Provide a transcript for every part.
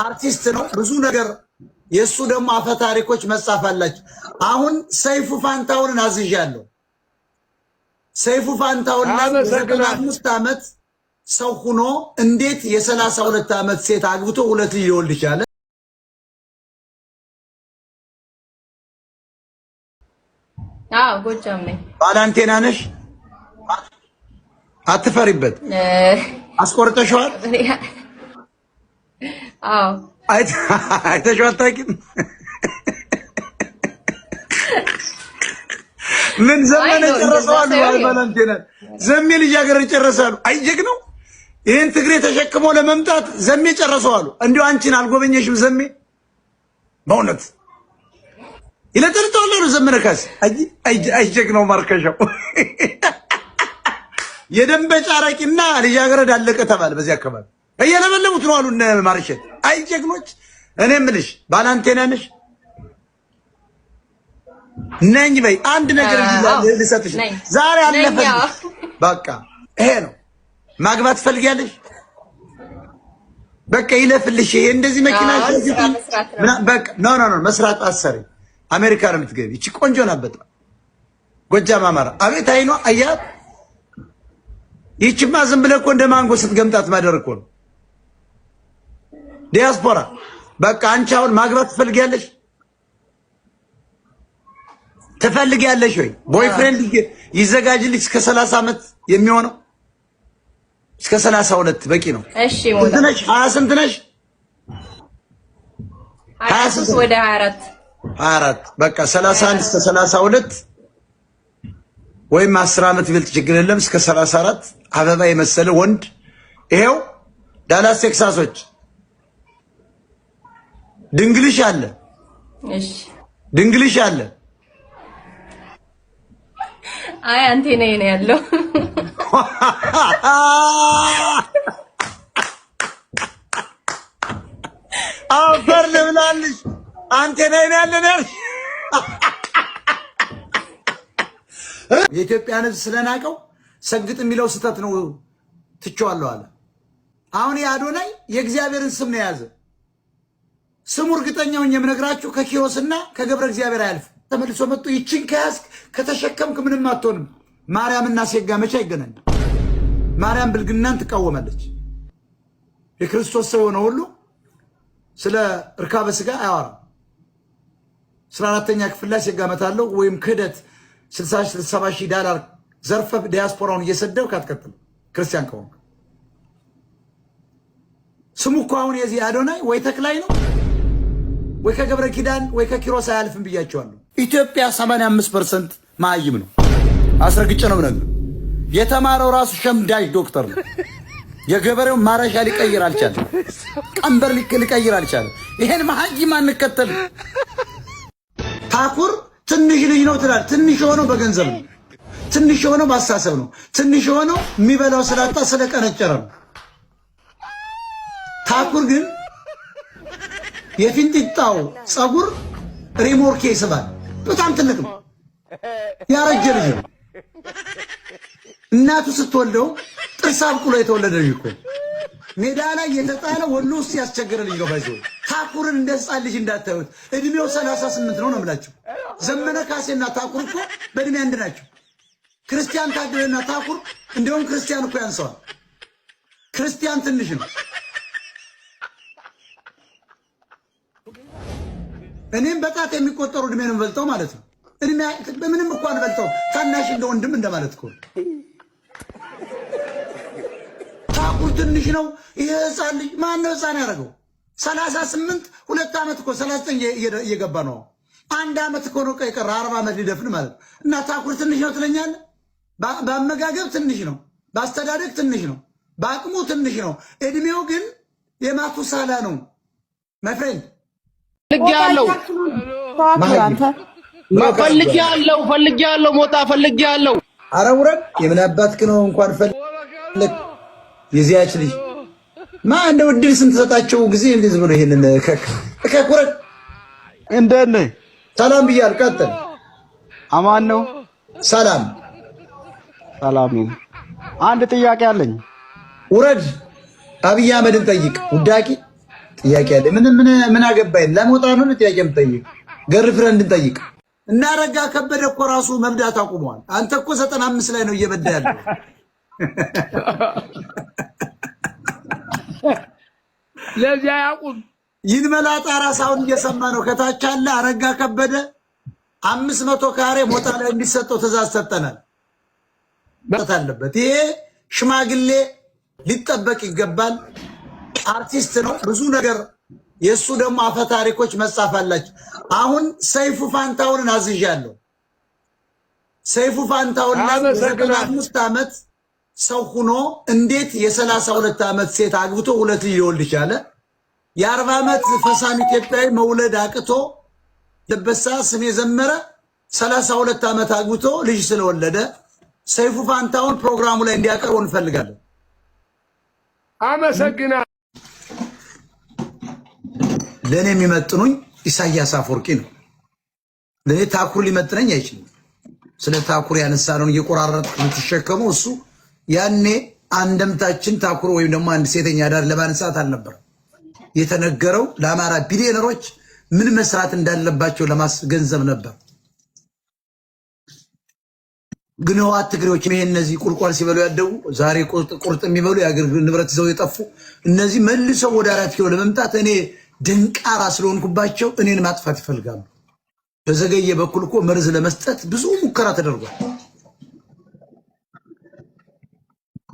አርቲስት ነው። ብዙ ነገር የእሱ ደግሞ አፈ ታሪኮች መጻፍ አላቸው። አሁን ሰይፉ ፋንታሁንን አዝዣለሁ። ሰይፉ ፋንታሁን ላይ የ95 ዓመት ሰው ሁኖ እንዴት የ32 ዓመት ሴት አግብቶ ሁለት ልጅ ሊወልድ ይቻለ? አዎ፣ ጎጃም ነኝ። ባላንቴና ነሽ? አትፈሪበት። አስቆርጠሽዋል? አዎ። አይተሽው አታውቂም? ምን ዘመነ ጨረሰዋል። ባላንቴና ዘሜ ልጃገረድ ጨረሳሉ። አይ ነው፣ ይህን ትግሬ ተሸክሞ ለመምጣት ዘሜ ጨረሰዋሉ። እንዲሁ አንቺን አልጎበኘሽም ዘሜ? በእውነት ይለጠልጠዋል አሉ ዘመነ ካሴ። አይ ነው ማርከሻው፣ የደንበጫ አረቂና ልጃገረድ አለቀ ተባለ። በዚህ አካባቢ እየለበለቡት ነው አሉ እነ ማርሸት። አይ ጀግኖች። እኔ የምልሽ ባላንቴና ነሽ? ነኝ በይ። አንድ ነገር ልሰጥሽ ዛሬ አለፈልሽ። በቃ ይሄ ነው። ማግባት ትፈልጊያለሽ? በቃ ይለፍልሽ። ይሄ እንደዚህ መኪና በቃ no, no, no፣ መስራት አሰሪ አሜሪካ ነው የምትገቢ። እቺ ቆንጆ ናት በጣም፣ ጎጃም አማራ። አቤት አይኗ አያት። ይቺማ ዝም ብለህ እኮ እንደ ማንጎ ስትገምጣት ማደር እኮ ነው። ዲያስፖራ በቃ አንቺ አሁን ማግባት ትፈልጊያለሽ? ትፈልጊያለሽ ወይ? Boyfriend ይዘጋጅልሽ እስከ 30 ዓመት የሚሆነው፣ እስከ 32 በቂ ነው። እሺ። ስንት ነሽ? ሀያ ስንት ነሽ? 23 ወደ 24። 24። በቃ 31 እስከ 32 ወይም 10 ዓመት ቢልጥ ችግር የለም። እስከ 34 አበባ የመሰለ ወንድ ይሄው ዳላስ ቴክሳሶች ድንግልሽ አለ። እሺ። ድንግልሽ አለ። አይ፣ አንቴ ነኝ ነው ያለው። አፈር ልብላልሽ። አንቴ ነኝ ነው ያለ ነው። የኢትዮጵያን ሕዝብ ስለናቀው ሰግጥ የሚለው ስህተት ነው፣ ትቼዋለሁ አለ። አሁን የአዶናይ የእግዚአብሔርን ስም ነው የያዘ። ስሙ እርግጠኛውን የምነግራችሁ ከኪሮስና ከገብረ እግዚአብሔር አያልፍ። ተመልሶ መጥቶ ይችን ከያዝክ ከተሸከምክ ምንም አትሆንም። ማርያምና ሴጋ መቼ አይገናኝም። ማርያም ብልግናን ትቃወማለች። የክርስቶስ ሰው የሆነ ሁሉ ስለ እርካበ ስጋ አያወራም። ስለ አራተኛ ክፍል ላይ ሴጋ እመታለሁ ወይም ክህደት 60 70 ሺህ ዳላር ዘርፈ ዲያስፖራውን እየሰደብክ አትቀጥልም። ክርስቲያን ከሆንክ ስሙ እኮ አሁን የዚህ አዶናይ ወይ ተክላይ ነው ወይ ከገብረ ኪዳን ወይ ከኪሮስ አያልፍም ብያቸዋለሁ። ኢትዮጵያ 85% መሀይም ነው። አስረግጬ ነው የምነግርህ። የተማረው ራሱ ሸምዳጅ ዶክተር ነው። የገበሬውን ማረሻ ሊቀይር አልቻለም። ቀንበር ሊቀይር አልቻለም። ይሄን መሀይም አንከተልም። ታኩር ትንሽ ልጅ ነው ትላለህ። ትንሽ የሆነው በገንዘብ ነው። ትንሽ የሆነው በአስተሳሰብ ነው። ትንሽ የሆነው የሚበላው ስላጣ ስለቀነጨረ ነው። ታኩር ግን የፊንጢጣው ፀጉር ሪሞርኬ ይስባል። በጣም ትልቅ ነው። ያረጀ ልጅ ነው። እናቱ ስትወልደው ጥርስ አብቅሎ የተወለደ ልጅ እኮ፣ ሜዳ ላይ የተጣለ ወሎ ውስጥ ያስቸገረ ልጅ ነው። ባይዞ ታኩርን እንደ ህፃን ልጅ እንዳታዩት። እድሜው 38 ነው ነው የምላቸው። ዘመነ ካሴና ታኩር እኮ በእድሜ አንድ ናቸው። ክርስቲያን ታደለና ታኩር እንዲሁም ክርስቲያን እኮ ያንሰዋል። ክርስቲያን ትንሽ ነው። እኔም በጣት የሚቆጠሩ እድሜ ነው በልጠው ማለት ነው። እድሜ በምንም እኮ አንበልጠው፣ ታናሽ እንደ ወንድም እንደማለት እኮ። ታኩር ትንሽ ነው። ይሄ ህፃን ልጅ ማን ነው ህፃን ያደረገው? 38 2 ዓመት እኮ 39 እየገባ ነው። አንድ ዓመት እኮ ነው የቀረ 40 ዓመት ሊደፍን ማለት ነው። እና ታኩር ትንሽ ነው ትለኛለህ? በአመጋገብ ትንሽ ነው፣ በአስተዳደግ ትንሽ ነው፣ በአቅሙ ትንሽ ነው። እድሜው ግን የማቱሳላ ነው my friend። ፈልጌያለሁ፣ ፈልጌያለሁ፣ ፈልጌያለሁ፣ ሞጣ ፈልጌያለሁ። አረ ውረድ! የምን አባትክ ነው? እንኳን ፈለግ የዚያች ልጅ ማ እንደው እድል ስንትሰጣቸው ጊዜ እንደዚህ ብሎ ይሄንን እከክ እከክ፣ ውረድ። እንደት ነህ? ሰላም ብያለሁ። ቀጥል። አማን ነው? ሰላም። ሰላም ነው። አንድ ጥያቄ አለኝ። ውረድ። አብይ አህመድን ጠይቅ። ውዳቂ። ጥያቄ አለ። ምን ምን ምን አገባኝ? ለሞጣ ነው ጥያቄ የምጠይቅ? Girlfriend እንጠይቅ። እና አረጋ ከበደ እኮ ራሱ መብዳት አቁመዋል። አንተ እኮ 95 ላይ ነው እየበዳ ያለው። ለዚያ ያቁም። ይህን መላጣ ራስ አሁን እየሰማ ነው። ከታች አለ አረጋ ከበደ 500 ካሬ ሞጣ ላይ እንዲሰጠው ትእዛዝ ሰጠናል አለበት። ይሄ ሽማግሌ ሊጠበቅ ይገባል። አርቲስት ነው። ብዙ ነገር የእሱ ደግሞ አፈ ታሪኮች መጻፍ አላቸው። አሁን ሰይፉ ፋንታሁንን አዝዣለሁ። ሰይፉ ፋንታሁን ላይ 95 ዓመት ሰው ሁኖ እንዴት የ32 ዓመት ሴት አግብቶ ሁለት ልጅ ሊወልድ ቻለ? የ40 ዓመት ፈሳም ኢትዮጵያዊ መውለድ አቅቶ ለበሳ ስም የዘመረ 32 ዓመት አግብቶ ልጅ ስለወለደ ሰይፉ ፋንታሁን ፕሮግራሙ ላይ እንዲያቀርቡ እንፈልጋለን። አመሰግናለሁ። ለእኔ የሚመጥኑኝ ኢሳያስ አፈወርቂ ነው። ለእኔ ታኩር ሊመጥነኝ አይችልም። ስለ ታኩር ያነሳነውን እየቆራረጥ የምትሸከመው እሱ ያኔ አንደምታችን ታኩር ወይም ደግሞ አንድ ሴተኛ አዳሪ ለማንሳት አልነበረም የተነገረው። ለአማራ ቢሊዮነሮች ምን መስራት እንዳለባቸው ለማስገንዘብ ነበር። ግን ህወሓት ትግሬዎች ይሄ እነዚህ ቁልቋል ሲበሉ ያደጉ ዛሬ ቁርጥ የሚበሉ የአገር ንብረት ይዘው የጠፉ እነዚህ መልሰው ወደ 4 ኪሎ ለመምጣት እኔ ደንቃራ ስለሆንኩባቸው እኔን ማጥፋት ይፈልጋሉ። በዘገየ በኩል እኮ መርዝ ለመስጠት ብዙ ሙከራ ተደርጓል።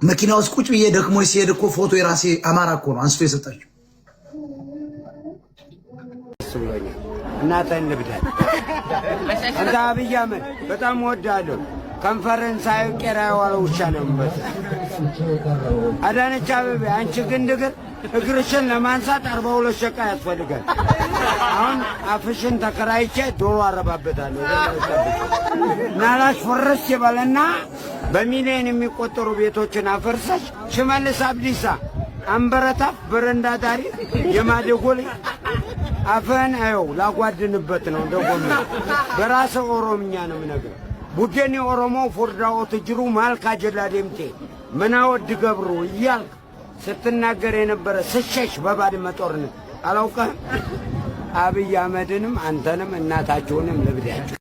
መኪና ውስጥ ቁጭ ብዬ ደክሞ ሲሄድ እኮ ፎቶ የራሴ አማራ እኮ ነው አንስቶ የሰጣቸው። እናትህን ልብዳል። አንተ አብይ አህመድ በጣም እወድሃለሁ። ከንፈርን ሳይ ቄራ የዋለው ውሻ ነው የምመስለው። አዳነች አቤቤ አንቺ ግን እግር እግርሽን ለማንሳት 42 ሸቃ ያስፈልጋል። አሁን አፍሽን ተከራይቼ ዶሮ አረባበታለሁ። ናላሽ ፍርስ ይበልና በሚሊዮን የሚቆጠሩ ቤቶችን አፈርሰሽ ሽመልስ አብዲሳ አንበረታፍ በረንዳ ዳሪ የማደጎ ልጅ አፍህን አየው ላጓድንበት ነው። እንደ ጎመን በራስህ ኦሮምኛ ነው የምነግርህ። ቡደኔ ኦሮሞ ፎርዳኦት ጅሩ ማልካ ጀላ ደምቴ ምናወድ ገብሩ እያልክ ስትናገር የነበረ ስሸሽ በባድመ ጦርነት አላውቅህም። አብይ አህመድንም አንተንም እናታችሁንም ልብዳችሁ።